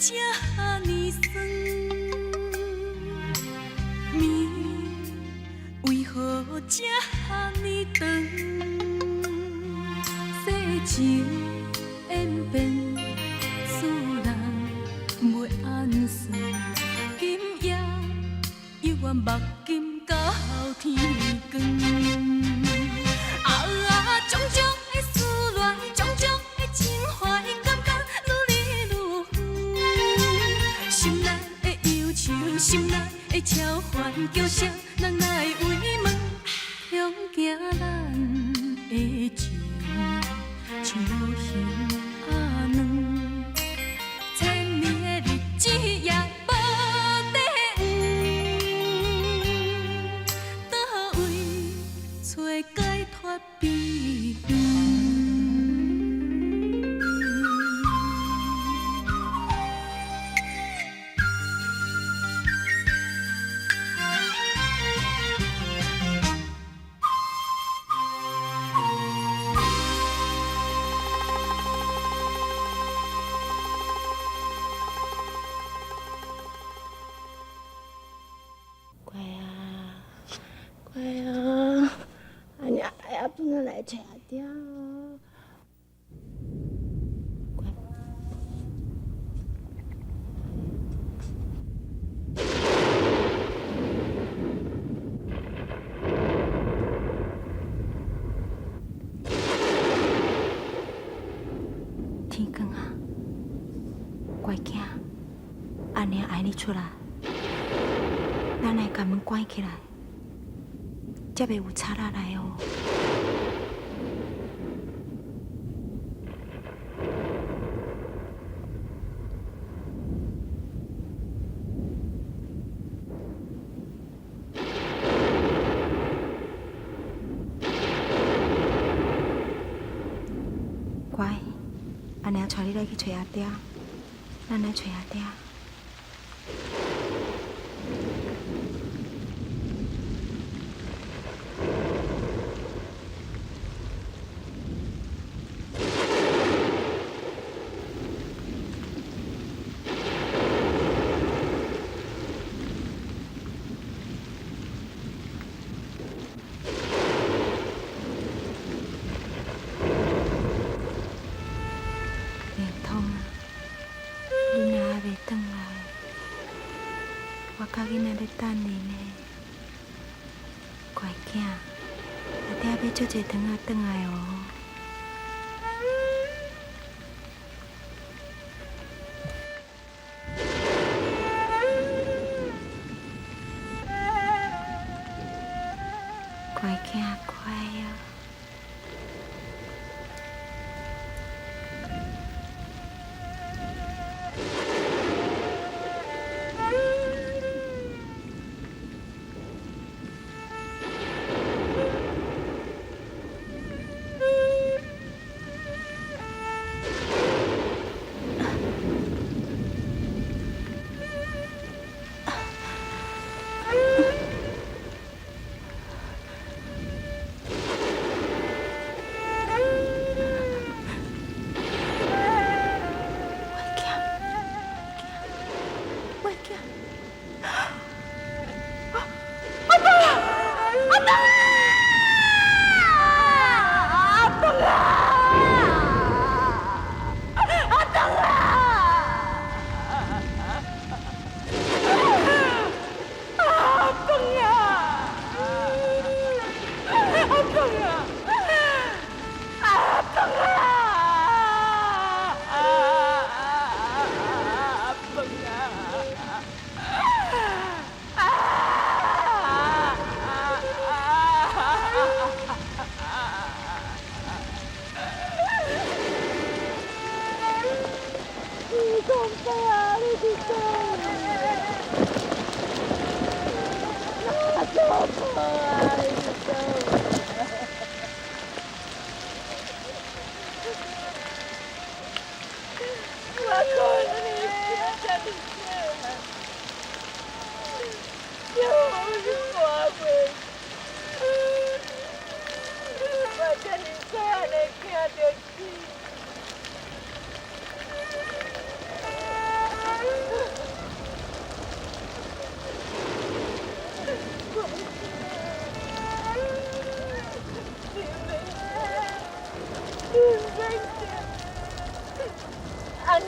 這呢酸？暝為何這呢長？世情演變，使人袂按算。今夜猶原目金到天光。啊，種種的思戀，種種的情懷，感覺愈離愈遠。心內的憂愁，心內的愁煩，叫啥人來慰問？恐驚咱的情像無形仔軟，千年的日子也無底蘊，佗位揣解脫彼岸？ 乖啊，乖啊，阿娘哎呀，不能來揣阿爹哦。乖。天光啊，乖囝，阿娘愛你出來，咱來共門關起來，才袂有賊仔來哦。乖，阿娘帶你來去揣阿爹，咱來揣阿爹。連通啊，恁若猶袂轉來，我佮囡仔咧等恁呢。乖囝，阿爹買足濟糖仔轉來哦。乖囝，乖哦。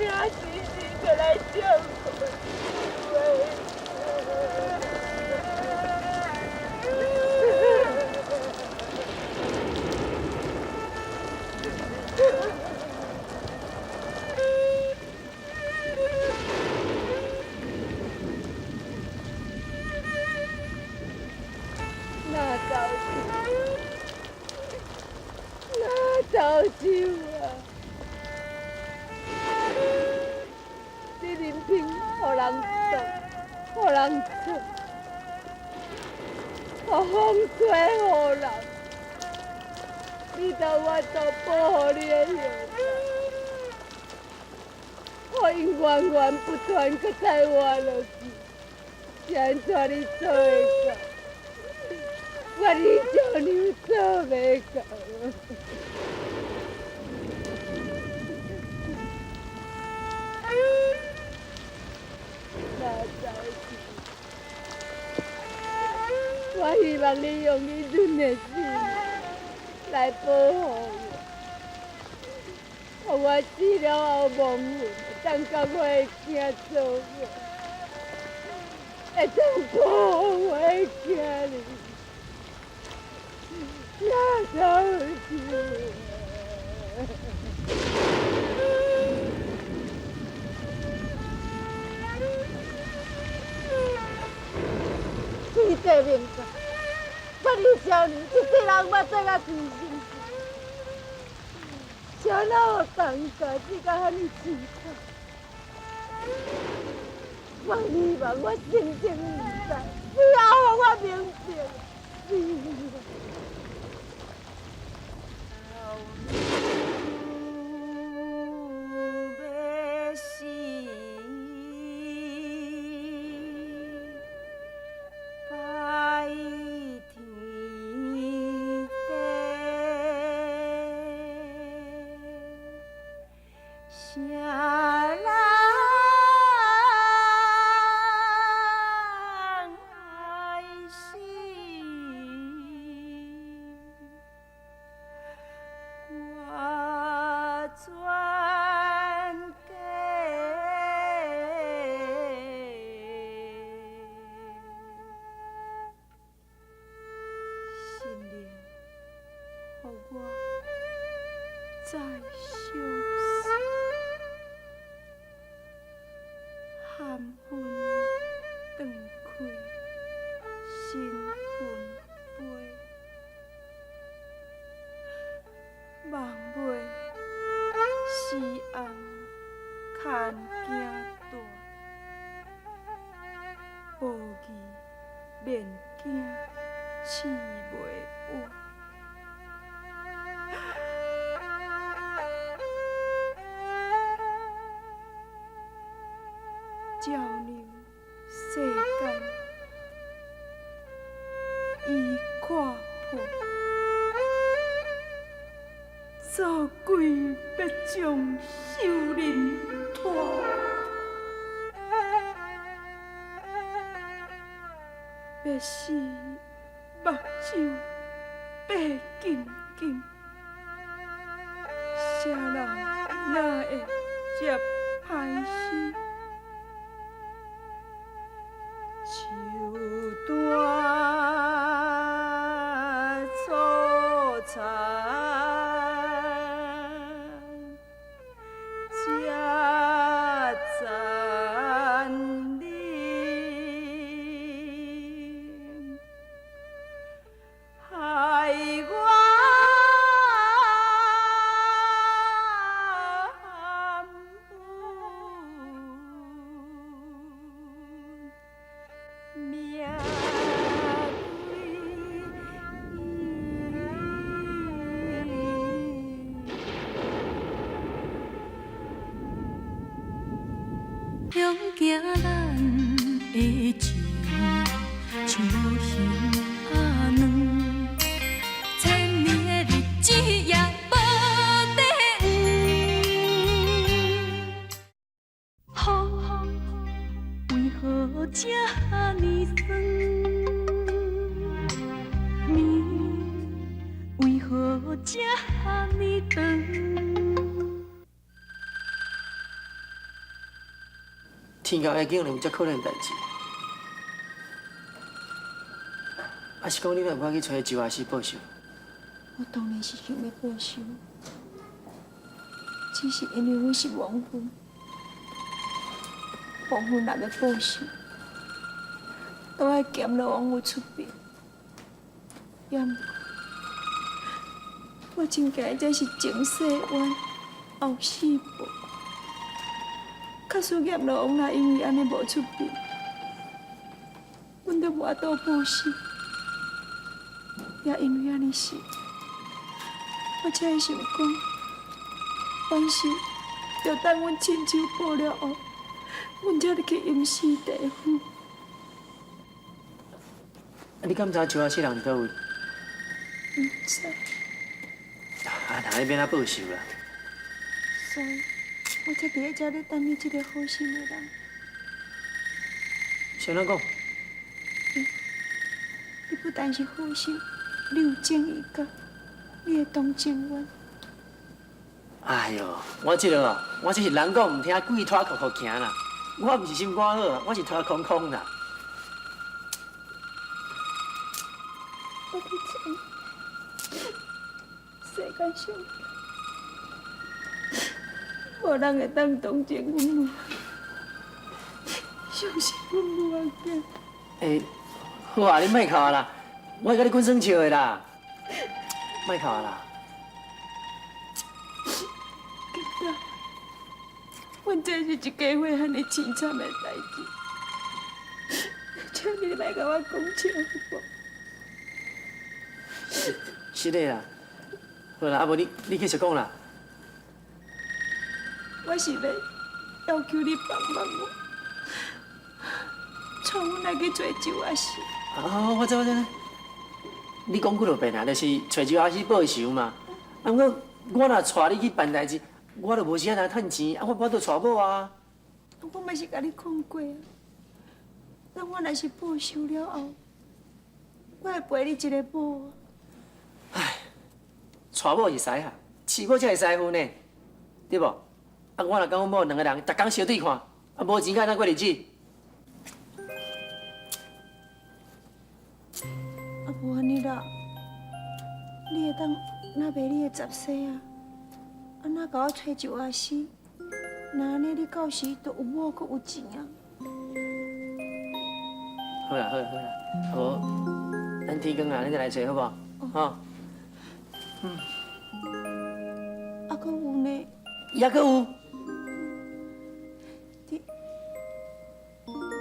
尔随时就來照顧哪走手，哪走手啊！你任憑予人擋，予人出，予風吹雨淋，你都有法度保護你的後代，予𪜶源源不斷閣再活落去，是按怎你做會到？我李少娘做袂到。哪走去？我希望你用你阮的性命來保護我，予我死了後亡魂會當佮我的囝做伙，會當保護我的囝兒。哪走去？天地明白，我李少娘一世人捌做甲規身軀，誰人有當家死甲遐爾凄慘？我希望我生前毋知，死後予我明白。拜天地，啥人愛死？我全家。神靈，予我再相思，含恨斷開新婚杯，夢尾死翁牽囝大，無義面驚試袂活。照料世間已看破，做鬼欲將壽人拖，欲死目睭白金金，啥人哪會接歹心？樹斷草殘，才殘忍，害我含恨命歸。向行咱的情，像無形仔卵，千年的日子也無底黃。雨為何這呢酸？暝為何這呢長？天后会竟然有遮可怜代志。啊是讲你哪有法去揣周阿师报仇？我当然是想欲报仇，只是因为阮是亡魂，亡魂若欲报仇，都爱阎罗王有出面。也毋过，我真惊这是前世冤，后世报。假使阎罗王若因为按呢无出面，阮都无法度报仇。也因为按呢是，我才会想讲，凡事著等阮亲手报了后，阮才去阴司地府。啊，你敢知周阿四人伫佗位？毋知。啊，那你欲按怎报仇啦？所以，我才伫咧遮咧等你这个好心的人。是按怎讲？你不但是好心，你有正义感，你会同情阮。哎哟，我这个哦，我这是人讲毋听，鬼拖扣扣行啦。我毋是心肝好，我是拖空空啦。我去知，世间上无人会当同情阮母，相信阮母仔囝。欸，好啊，你莫哭啊啦，我会共你滚耍笑的啦，莫哭啊啦。吉达，阮这是一家伙遐尔凄惨的代志，请你莫共我讲笑好无？是的啦，好啦，啊无你继续讲啦。我是欲要求你帮忙我，带阮来去揣周阿四。哦，我知我知，你讲几落遍啊，就是揣周阿四报仇嘛。啊，毋过我若带你去办代志，我就无时间来趁钱，啊，我无法度娶某啊。我嘛是共你讲过啊，等我若是报仇了后，我会陪你一个某啊。唉，娶某是师哈，饲某才是师傅呢，对无？啊，我若佮阮某两个人，逐工相对看，啊，无钱欲按怎过日子？啊，无按呢啦，你会当若卖你的杂细啊，啊，若共我揣周阿四，若按呢，你到时就有某阁有钱啊。好啦好啦好啦，啊无，等天光啊，咱再来揣好无？吼。嗯。啊，阁有呢？犹阁有。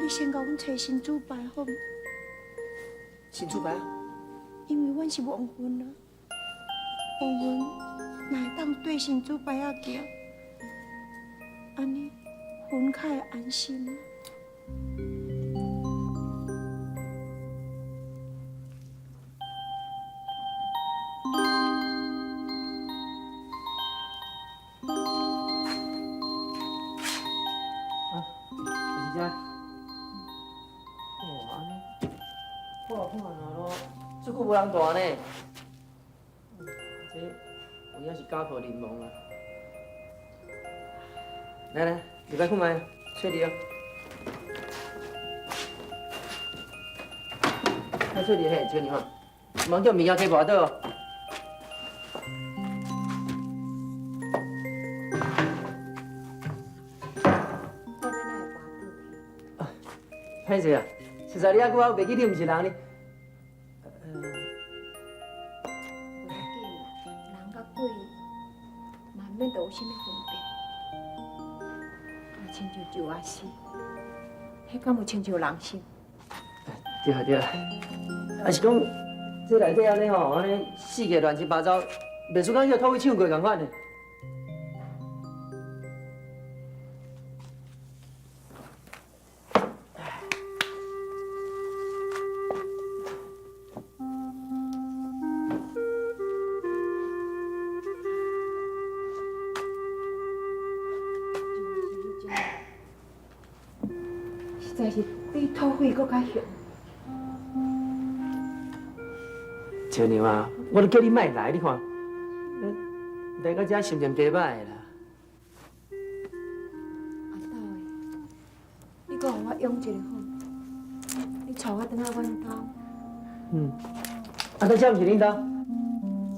你先共阮揣神主牌好毋？神主牌？因为阮是亡魂啊，亡魂若会当对神主牌仔行，按呢魂较会安心。啊，是遮。哇，按呢，破破烂咯，这久无人蹛呢。这有影是家破人亡啊！来来，入来看觅，吹你哦。来吹你嘿，吹你吼，莫叫物件加跋倒哦。我欲哪会跋倒去？歹势啊，实在你遐久我袂记你毋是人呢。无要紧啦，人佮鬼嘛毋免有啥物分别。啊，亲像周阿四，彼敢有亲像人心？对啊对啊，啊是讲这内底按呢吼，按呢四界乱七八糟，袂输讲彼个土匪抢过仝款呢。实在是比土匪阁较凶。笑娘啊，我都叫你莫来，你看，来到遮心情加歹啦。阿斗的，閣予我養一个好。你帶我轉來阮兜。嗯。啊，這毋是恁兜？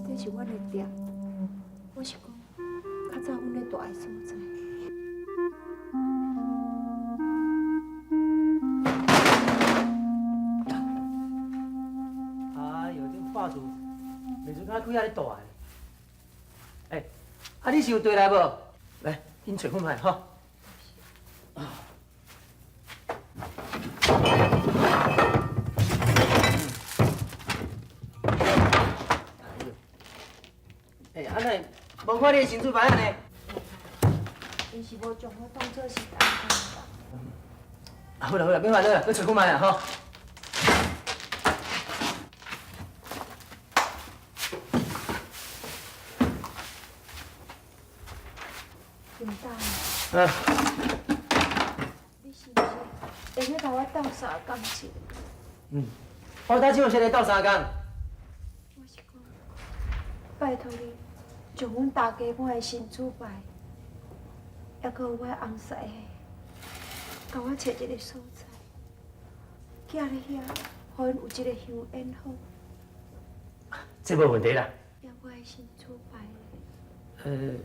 這是阮的店。我是講，較早阮咧蹛的所在。哎呦，這破厝，袂输敢開遐咧大的。欸，啊，你是有綴來無？來，緊揣看覓吼。欸，啊，哪會無看你的神主牌按呢？𪜶是無將我當做是大家。啊，好啦好啦，免煩惱啦，閣揣看覓啦吼。林大，嗯。你是毋是會用共我鬥相共一下？嗯，我頭先有來鬥相共。我是講，拜託你，將阮大家我的神主牌，猶閣有我的翁婿的，共我揣一个所在，寄咧遐，予𪜶有一个香煙好。這無問題啦。猶我的神主牌咧。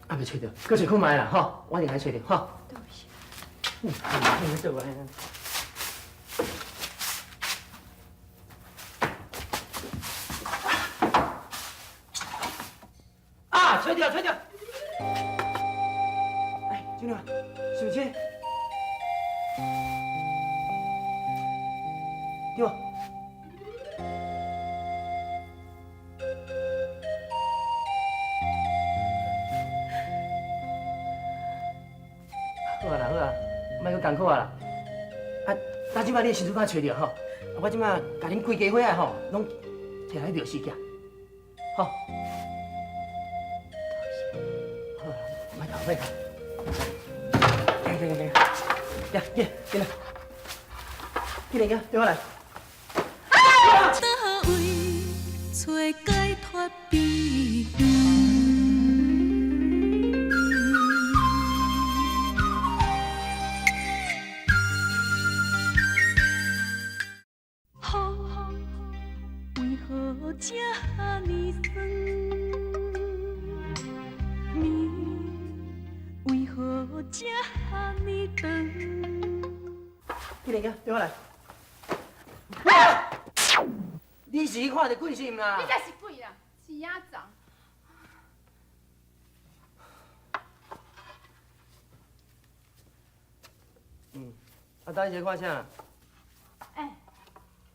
還袂揣著，閣揣看覓啦吼，我一定來揣著吼。多謝。嗯，你做啊。啊，揣著，揣著！哎，姑娘，是毋是？對。好啊啦，好啊，莫閣艱苦啊啦。啊，咱這擺你的神主牌揣著吼，啊，我這擺共恁規家伙仔吼，攏提來廟司寄，吼。好啦，莫哭，莫哭。來來來，來，進進來，進來，對我來。佗位揣解脫悲歡？雨为何这呢酸？暝为何这呢長？進來，對我來。你是去看著鬼是毋啦？你才是鬼啦，是影藏。嗯，啊，等下看啥？欸，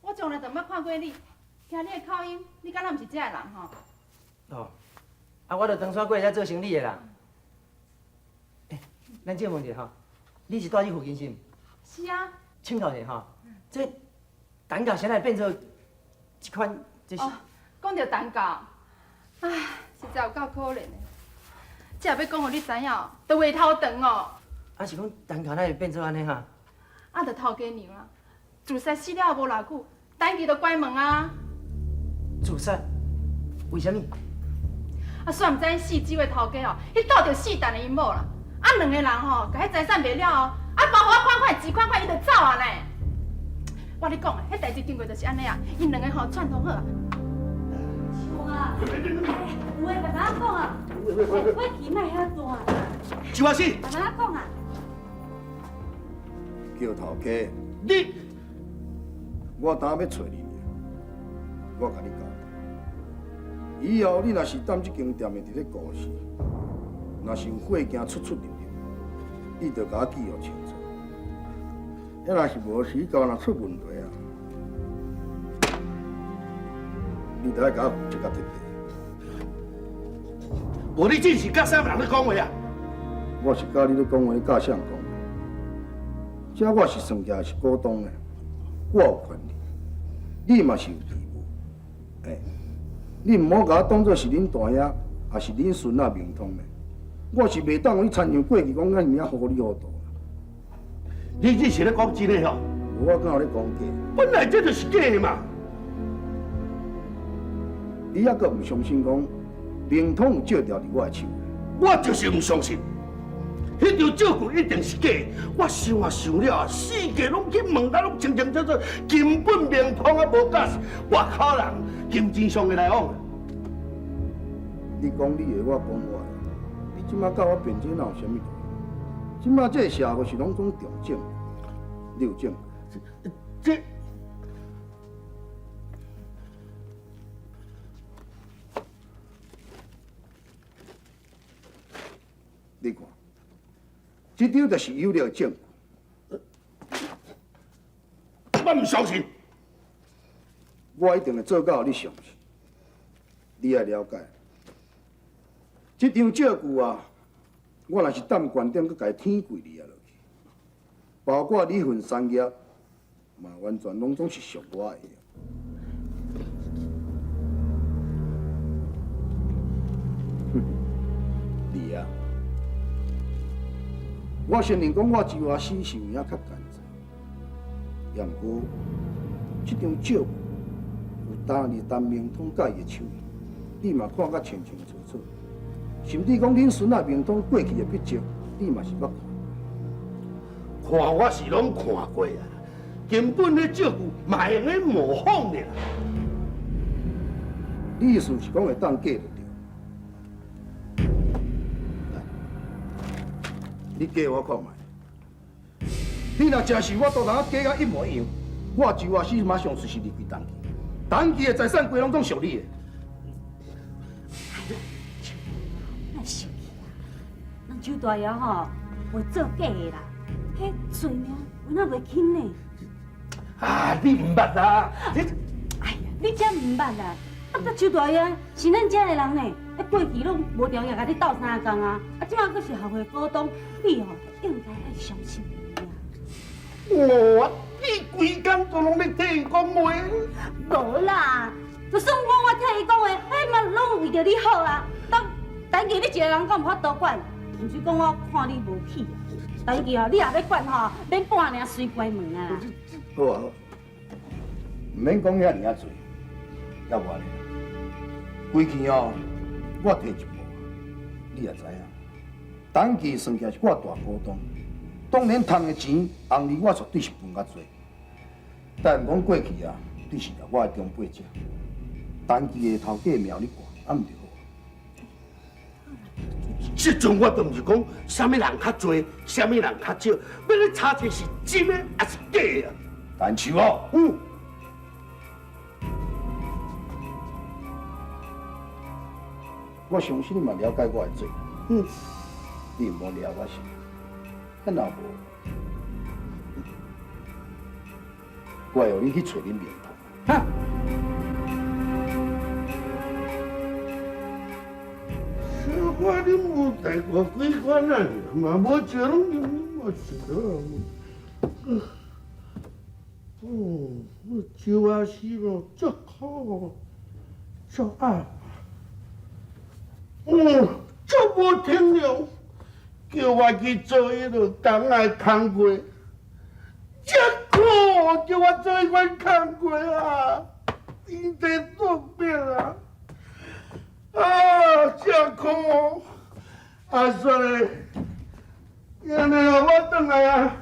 我從來就毋捌看過你，聽你的口音，你敢若毋是這的人吼？哦，啊，我著長山過來遮做生理的啦。欸，咱借問一下吼，你是住這附近是毋？是啊。請教一下吼，這陳教啥會變做這款？這是？哦，講著陳教，唉，實在有夠可憐的。這若欲講予你知影，就話頭長哦。啊，是講陳教哪會變做按呢哈？啊，就頭家娘啊，自殺死了後無偌久，陳記就關門啊。自殺？為啥物？啊，煞毋知𪜶四周的頭家哦，去鬥著四陳的𪜶某啦。啊，兩个人吼，共彼財產賣了後，啊，包予我款款錢款款，伊就走啊呢。我咧講，彼代誌經過就是按呢啊，𪜶兩个吼串通好啊。秀啊，有話慢慢講啊，火氣莫遐大。周阿四，慢慢講啊。叫頭家，你，我今欲揣你爾，我共你交代，以後你若是踮這間店的佇咧顧時，若是有貨件出出入入，你著共我記錄清楚。啊，若是無時到若出問題啊，你著愛共我負責甲徹底。無你這是佮啥人咧講話啊？我是佮你咧講話，你佮啥人講話？這我是算起來是股東的，我有權利，你嘛是有義務。欸，你毋好共我當作是恁大兄，抑是恁孫仔明通的。我是袂當予你親像過去講按呢仔糊裡糊塗啦。你這是咧講真的吼？無，我敢有咧講假？本來這就是假的嘛。你猶閣毋相信講明通有借調佇我的手？我就是毋相信。彼张借据一定是假的。我想啊想了啊，四界拢去问，啊拢清清楚楚，根本明通啊无假是外口人金钱上的来往。你讲你的，我讲我的。你这马佮我辩这哪有啥物？这马这个社会是拢总重证，你有证？这。你看，这张就是有力的证据。我毋相信，我一定会做到你相信。你爱了解，这张借据啊，我若是踮悬顶阁共伊天柜里啊落去，包括你份产业，嘛完全拢总是属我的。你啊！我承认讲，我周阿死是有影较艰济，也毋过这张借据有单字陈明通佮伊的手印，你嘛看甲清清楚楚。甚至讲恁孙仔明通过去的笔迹，你嘛是捌看。看我是拢看过啊，根本彼借据嘛会用咧模仿的啦。你意思是讲会当假就对。你假我看觅，你若真是我都通假甲一模一样，我周阿死马上随时离开陈记，陈记的财产规拢总属你的。莫生气啊！人周大爷吼，袂做假的啦，彼罪名有哪袂轻呢？啊，你毋捌啦？你哎呀，你才毋捌啦！啊，这周大爷是咱遮的人呢。过去拢无条件共你斗相共啊！啊，这马阁是协会股东，你吼应该爱相信伊啊！我，你规工都拢咧替伊讲话。无啦，就算讲我替伊讲话，彼嘛拢为著你好啊。当陈记你一个人敢有法度管？毋是讲我看你无起啊。陈记哦，你若欲管吼，免半领随关门啊。好啊好，毋免讲遐尔啊济，犹无按呢，规气哦。我退一步，你也知影，陈记算起来是我大股东，当然赚的钱红利我绝对是分较济。但讲过去啊，你是我的长辈者，陈记的头家名你挂，啊毋就好。这阵我都毋是讲啥物人较济，啥物人较少，欲咧查这是真的抑是假的啊？陈树哦，我相信你嘛了解我的做人，你毋好掠我是，啊若无，我会予你去揣恁明通。哈？小可你无带过几款啊？嘛无食拢无食到。哦，我周阿死咯，足苦，足压。足无天良，叫我去做彼落工仔工课，这苦叫我做彼款工课啊，天地作别啊！啊，这苦！啊，算了，按呢我转来啊。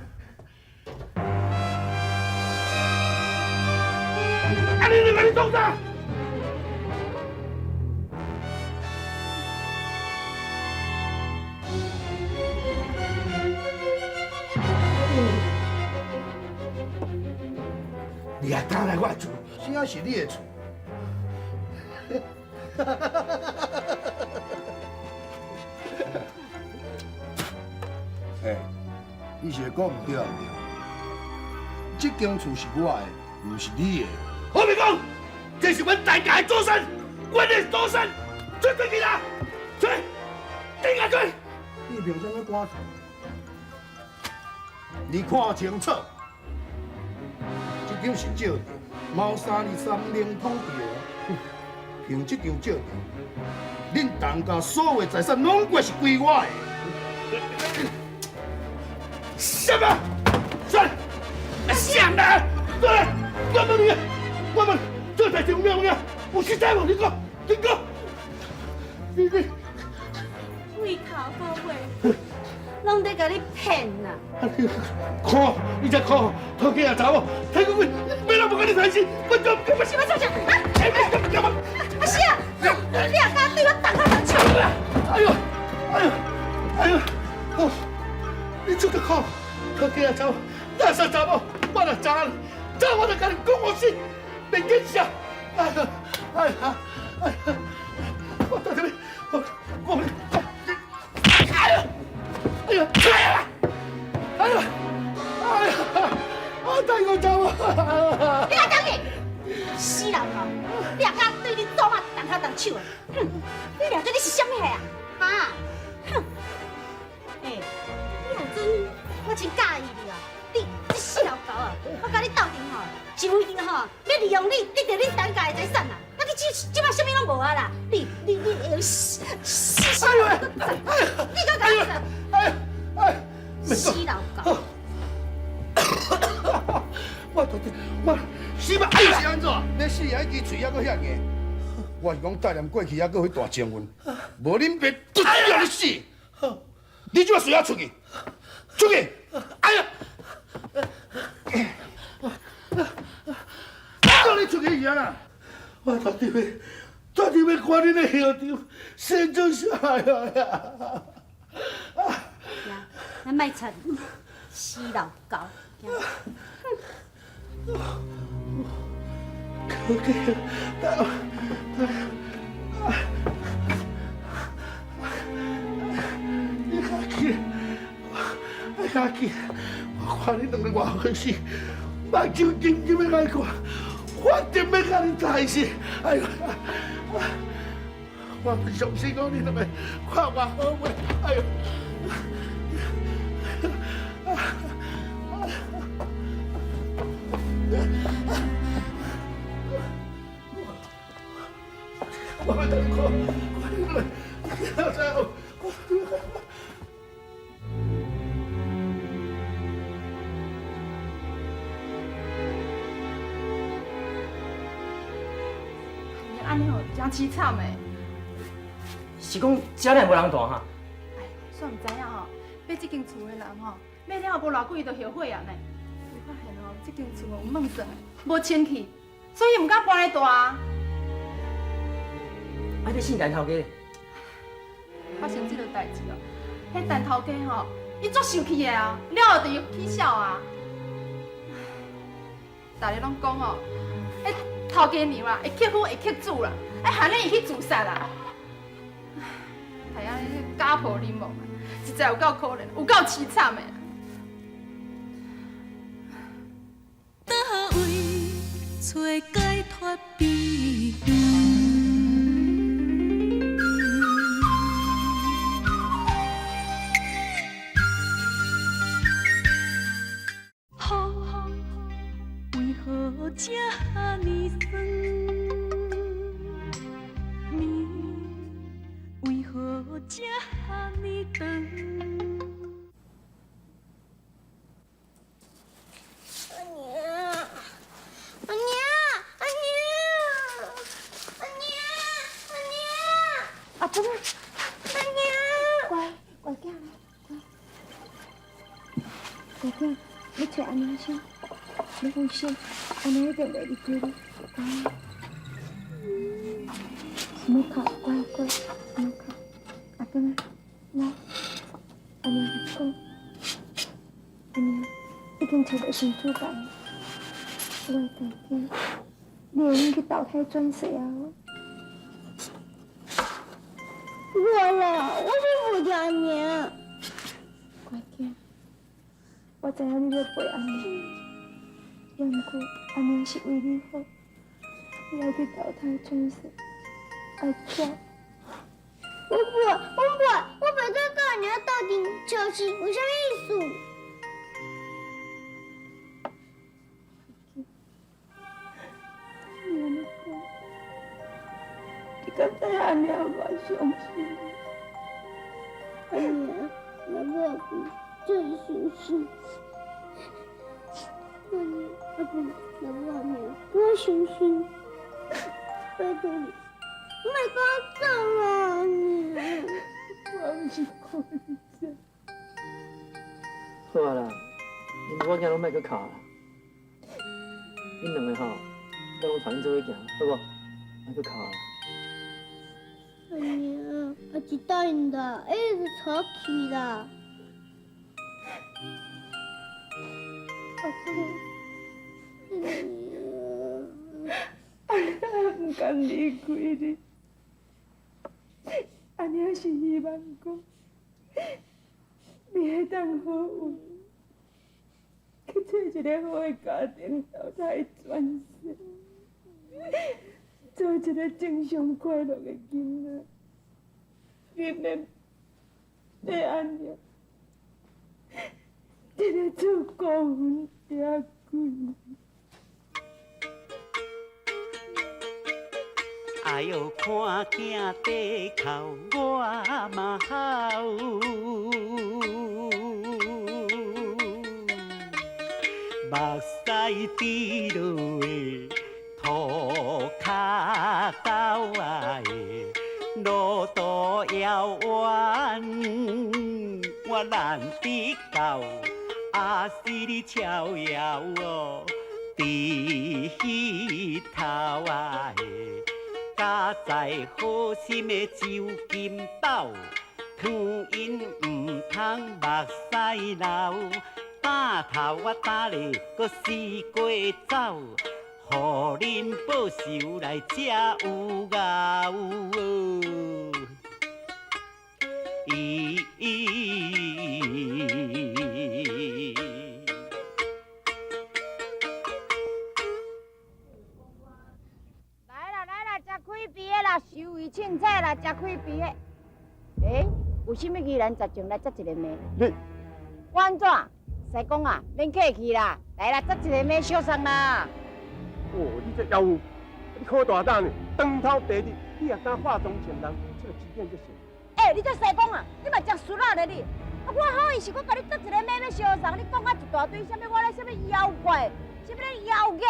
啊，你两个咧创啥？你也敢来我厝？啥是你的厝？哎，你是讲毋对啊？毋对？这间厝是我的，毋是你的。何明公，这是阮陈家的祖产，阮的祖产，出出去啦！出，顶下出！你凭啥物赶出？你看清楚，这张是借条，猫323灵通条，凭这张借条，恁陈家所有财产拢过是归我的。什么？算，啥人？对，我问你，我问，这代志有影无影？有实在无？你讲，你讲，你。为头到尾，拢伫共你骗啦！看，你才看，头家也查某，睇讲我要人无共你谈心，我就我是要创啥？啊！阿死啊！你也敢对我动口动手？哎呦，哎呦，哎呦，哦，你这个看，头家也查某，那啥查某，我若知影，早我就共你讲我死，免见笑。哎呀，哎呀，哎呀，我到这边，我，哎呀，哎呀，哎呀，哎呀，哎呀，我太过查某。你来讲去，死老头！你也敢对你祖妈动口动手啊？哼！你掠做你是啥物货啊？哈！哼！欸，你若阵我真佮意你啊！你这死老狗啊！我佮你斗阵吼，是为着吼欲利用你得著恁陈家的财产啊！啊，你这这摆啥物拢无啊啦！你会死死死！哎呦！你阁共我说！哎哎！死老狗！我到底我死吧！哎是按怎？你死啊！彼支喙犹阁遐硬。我是讲，带念过去，犹阁有彼段情分，无恁爸就叫你死。你这摆随我出去，出去！哎呀！叫你出去是按怎？我到底欲，到底欲看恁的下场，先做啥呀？咱莫吵，死老狗！可可，你较紧，你较紧，我看你两个偌好死，目睭金金欲共看，反正欲共你杀死。哎呦，我不相信讲你两个看偌好话，哎呦！我要等看，我你按呢吼，真凄惨的。是讲遮尔无人住哈？哎，煞毋知影吼，买这间厝的人吼，买了后无偌久伊就后悔啊呢。伊发现吼，这间厝有门锁的，无清气，所以毋敢搬来住啊。啊，你姓陈头家？发生这个代志哦，彼陈头家吼，伊足生气的啊，了后就起痟啊。大家拢讲哦，彼头家娘啊，会克夫会克子啦，啊，害得伊去自杀啦。唉，安呢家破人亡啊，实在有够可怜，有够凄惨的。佗位揣解脱悲欢？雨为何这呢酸？暝为何这呢长？阿娘，阿娘，阿娘，阿娘，阿娘，阿珍，阿娘，乖乖囝来，乖，乖囝，你揣阿娘先，你放心，阿娘一定袂离开你，乖。莫哭，乖乖，莫哭，阿珍来，阿娘讲，阿娘已经揣到新主人，我的大囝，你会用去投胎转世啊？我啦，我是无听阿娘。乖囝，我知影你欲陪阿娘，也毋过阿娘是为你好，你爱去投胎转世，爱走。我不，我不，我袂使佮阿娘斗阵笑死，有啥物意思？你按呢讲，你敢知影阿娘有偌伤心？阿娘，我不要哭，真伤心。阿娘，阿公，老母阿娘，我伤心，拜托你，莫共我走啊！阿娘，我毋是故意的，好啊啦，恁某囝攏莫閣哭啦。恁兩個吼，我攏帶恁做伙行，好無？莫閣哭啦。阿娘，阿姊答應的，一直吵起啦。阿公，阿娘毋甘離開你，阿娘是希望講，你會當好運，去揣一个好的家庭投胎轉世，做一个正常快樂的囡仔，你免被阿娘這个做孤魂野鬼。哎喲，看囝地哭，我嘛哭。目屎滴落涂跤狗仔的路途遥远，我难得到，阿是你逍遥哦，伫彼头仔的。佳哉好心的周金斗，劝𪜶毋通目屎流，担头我担咧阁四界走，予恁报仇来才有熬。咦。來啦來啦，食開肥的啦，收位凊彩啦，食開肥的。欸，有啥物疑難雜症來接一個罵？你我按怎？師公啊，免客氣啦，來啦，接一個罵相送啦。哦，你這妖婦，你好大膽呢！當頭白日，你也敢化妝成人，這個欺騙這事。欸，你這師公啊，你嘛食俗仔咧你！啊，我好意是我共你接一個罵欲相送，你講啊一大堆，啥物我咧啥物妖怪，啥物咧妖孽，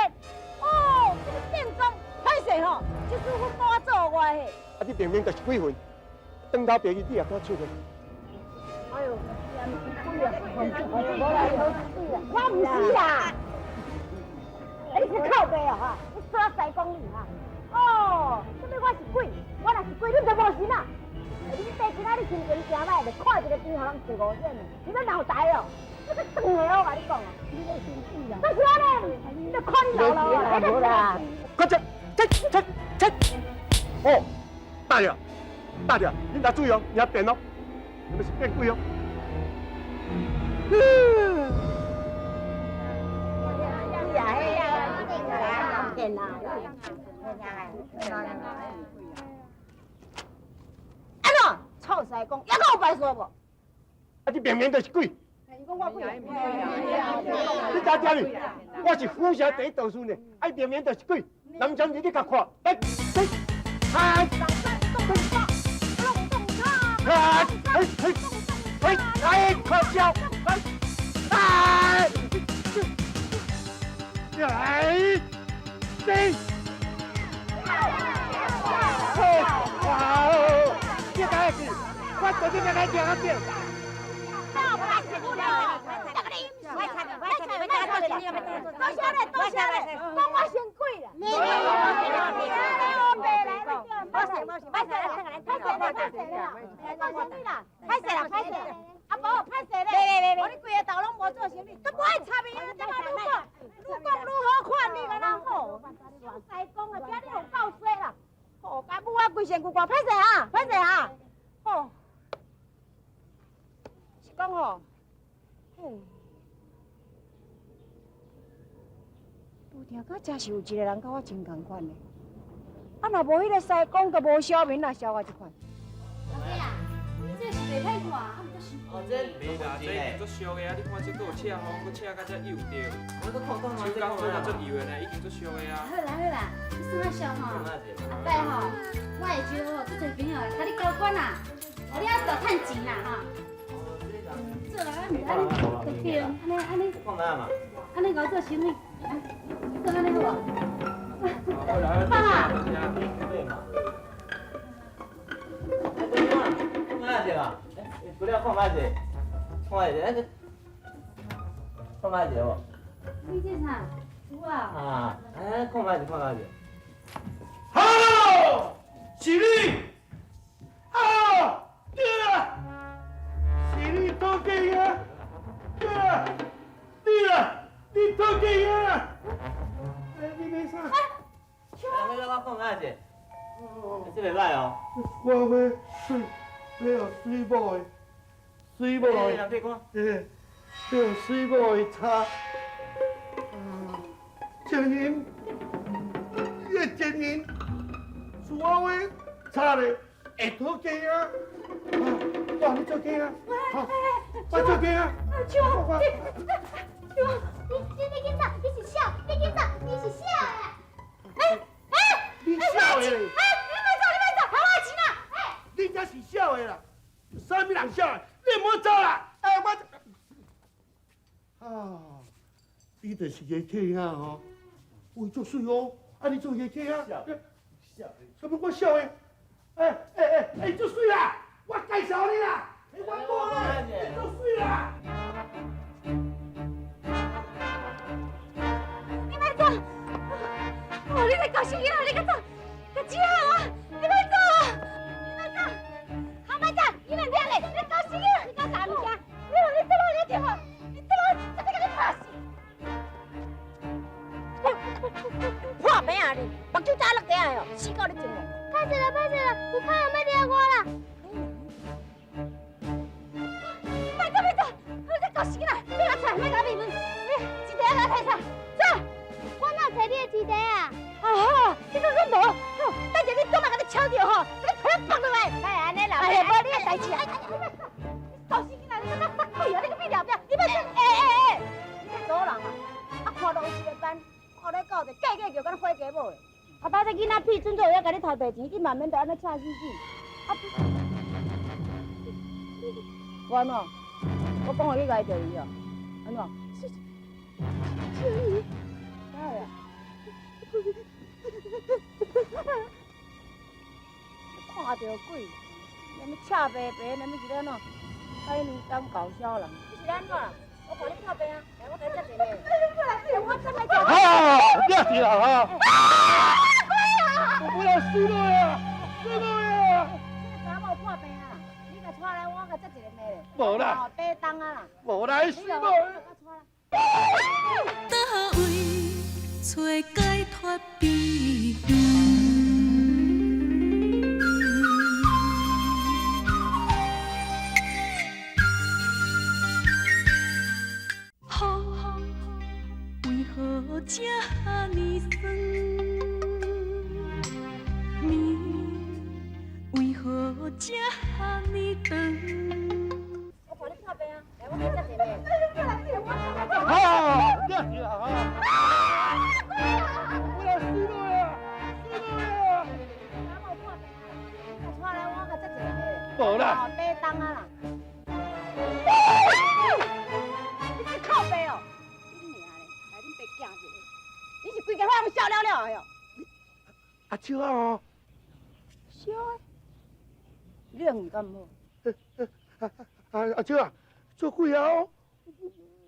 哦，這個變裝歹勢吼，這師傅幫我做我的。啊，你明明就是鬼魂，當頭白日你也敢出現？哎呦，我毋是啦，欸，你是靠北哦哈？你說師公你哈？哦，啥物我是鬼，我若是鬼，你就無神啊！你爸今仔日心情誠歹，就看一个甜予人坐五眼的，你欲闹台哦？你阁断的我共你讲哦，你咧生气啦？就是按呢，你看你老老啊，无啦。快这，这这这，哦，大爷，大爷，恁若注意哦，你变哦，你们是变鬼哦。按怎？臭师公，犹阁有排煞无？啊！你明明就是鬼！伊讲我鬼。你知影哩？我是府城第一道士呢，啊！明明就是鬼，南山你你共看，来，来，哎，哎，哎，哎，哎，可笑，哎，哎，哎，对，哇哦！你敢会记？我昨天才来听啊对。多谢咧，多谢咧，讲我先鬼啦。歹势啦，歹势啦，歹势啦，做生意啦，歹势啦，歹势啦。阿婆，歹势咧，我你规个头拢无做生意，都无爱插伊，你怎啊愈讲愈讲愈好看，你敢若好？师公啊，今日有够衰啦！吼，共母我规身躯看，歹势啊，歹势啊！吼，是讲吼，嘿，拄听讲真是有一个人佮我真仝款的，啊，若无彼个师公，就无小明来烧我这款。老家啊，你这是袂歹看，啊，毋过伤哦，这袂啦，这已经足俗的啊！你看这阁有赤风，阁赤甲遮幼着，我阁看看手工做甲足幼的呢，已经足俗的啊。好啦好啦，你算仔俗吼，后摆吼，我会招吼足济朋友来共你交关啦，予你犹大趁钱啦吼。做啦，咱毋按呢，对，按呢按呢。按呢𠢕做生意，做按呢好无？爸。看下者嘛，不了看下者，看下者，看覓者無？你這啥？有啊。啊，哎，看覓者，看覓者。好，是你。啊，對啦，是你討價啊，對啦，你啦，你討價啊。哎，你欲啥？哎，來我看覓者。哦，這袂歹哦。我欲水，欲予水某的，水某的。人睇看。欸，欲予水某的衫。情人，你的情人是我欲查咧，会讨价啊！我予你做价啊！好，我做价啊！秋，你你你你紧走，你是痟，你紧走，你是痟的。哎哎，你痟的！哎，你莫走，你莫走，还我錢啊！哎，你才是痟的啦！啥物人痟的？你毋好走啦！哎，我啊，你就是个客啊吼！喂，足媠哦！啊，你做个客啊？痟，啥物我痟的？哎哎哎哎，足媠啦！我介紹你啦，你我某咧，你足媠啦！你莫走！哦，你來搞啥囡仔？你閣走？閣這啊！你莫走啊！你莫走！好，莫走！你莫聽咧！你搞啥囡仔？你搞啥物件？你你倒落你電話，你倒落，直接共你拍死！破病啊你！目睭早落地啊哟，死到你真嘞！歹勢啦，歹勢啦，有拍人欲掠我啦！莫走，莫走！你這搞死囡仔！你來出來，莫共我問問。你錢袋仔共我提出來，走！我哪有提你的錢袋啊？啊好，你講講無？好，等下你拄嘛共你敲著吼，共你皮剝落來。莫按呢啦，哎呀，無你的代誌啊！你搞死囡仔，你敢若殺鬼啊！你閣變了變，你莫走！欸欸欸，你這查某人啊，啊看路一個班，看咧到者，假假叫敢若火雞母的。啊，擺這囡仔屁准做會曉共你偷摕錢，你嘛免得按呢請死死。啊，我按怎？我講話去共伊著伊哦，按怎？是，是。哪會啊？看著鬼，啥物赤白白，啥物是咧按怎？歹娘当搞笑人，你是按怎？我看你破病啊，來我共你接一下。我怎來接？啊！掠著啦哈！我不要死落啊！死落啊！這個查某破病啊，你共帶來，我共接一個罵咧。無啦。白重啊啦。無啦，死落。佗位揣解脫悲願？风为何这呢酸？暝为何这呢长？我看你破病啊，來我共你接一個罵。啊！掠著啦哈！我來死落啊！死落啊！查某破病啊，你共帶來，我共接一個罵。無啦。白重啊啦！你這靠背哦！你娘咧，來恁爸驚一个，你是規家伙攏痟了了的哦。阿笑啊哦。痟的，冷伊敢毋好？阿阿笑啊，做鬼啊哦！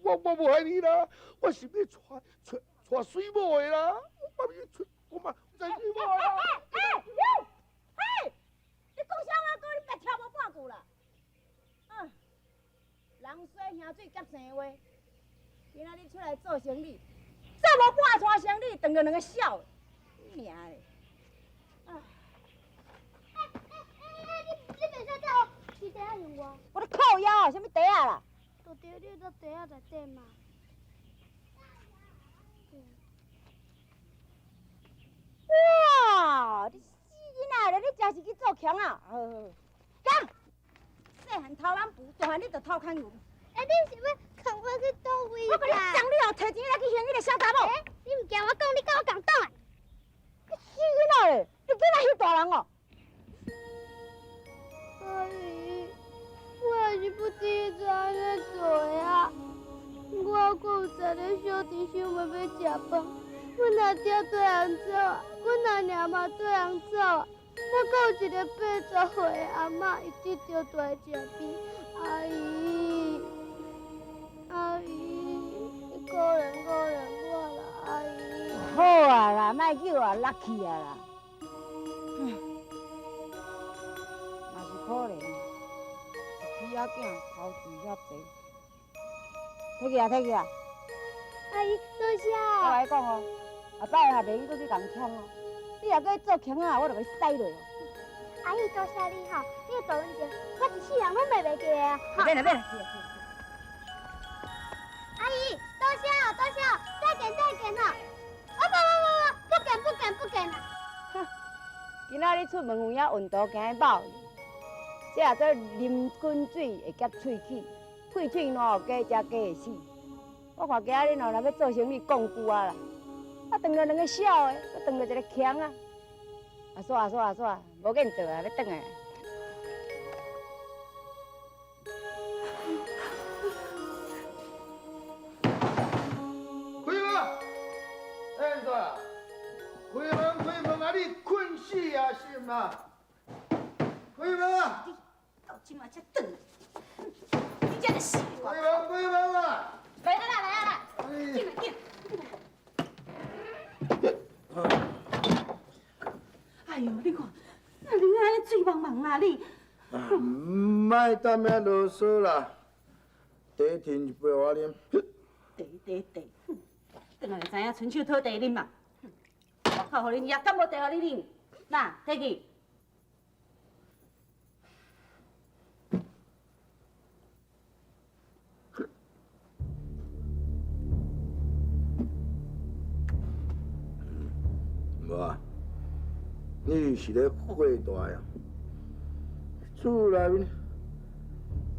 我無害你啦，我是欲娶娶娶水某的啦，我欲娶我嘛娶水某的啦。哎嘿，你講啥話？講你白聽無半句啦！啊，人說兄水夾生話，今仔日出來做生意，做無半摊生意，當著兩個痟的，你娘嘞！啊！欸欸，你袂使走哦，是袋仔用我。我咧靠腰啊，啥物袋仔啦？就佇你佇袋仔內底嘛。哇！你死囡仔咧，你真是去做強啊！好，講，細漢偷懶婆，大漢你就偷牽牛。欸，你是欲牽我去佗位？我共你講，你後提錢來去還彼個小查某。欸，你毋驚我講，你佮我共黨啊？你死囡仔咧，你囡仔翕大人哦！阿姨，我也是不知怎按呢做的啊！我阁有十个小弟想欲欲食飯，阮阿爹缀人走，阮阿娘嘛缀人走，我阁有一个80岁的阿嬷，伊得著大疾病。阿姨，阿姨，可憐可憐我啦，阿姨。好啊啦，莫叫我落去啊啦。嘛是可憐，一批仔囝頭錢遐濟，提去啊，提去啊！阿姨，多謝。我共你講哦，後擺也袂去閣去共搶哦。你若閣做強仔，我就共你使落哦。阿姨，多謝你吼，你的大恩情，我一世人攏袂袂記的啊！免啦免啦。阿姨，多謝哦，多謝哦，再見再見哦。啊不不不不，不見不見不見啦！今仔日出門有影運途驚冒，這也做啉滾水會夾喙齒，屁喙爛予雞食雞會死。我看今仔日若欲做生意講句啊啦，啊當著兩个痟的，閣當著一个強啊。阿煞阿煞阿煞，無緊做啊，欲轉來。開門！哎，怎啊？開門開門啊！你睏死啊是毋啊？開門啊！到這馬才轉來，你這是死！開門開門啊！來啊啦來啊啦！進來進來。哎喲，你看，那你按呢醉茫茫啦你。莫踮遐囉嗦啦，茶停一杯我啉。茶茶茶，轉來就知影伸手討茶啉嘛。外口予恁也敢無茶予你啉？來，提去。無啊，你是咧火大啊？厝內面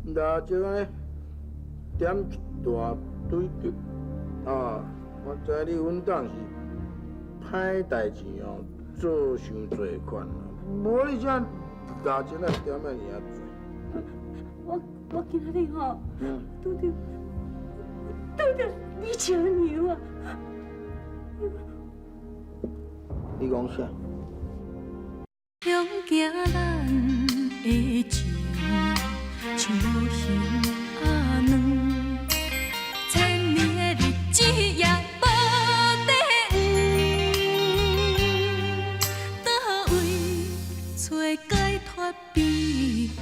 蠟燭按呢點一大堆，啊，我知你阮當是歹代誌哦，做傷濟款啦，無你這蠟燭來點遐爾仔濟。我今仔日吼，拄著李巧娘啊！你講啥？向行咱的情，像無形仔卵，千年的日子也無底蘊，佗位揣解脫悲欢？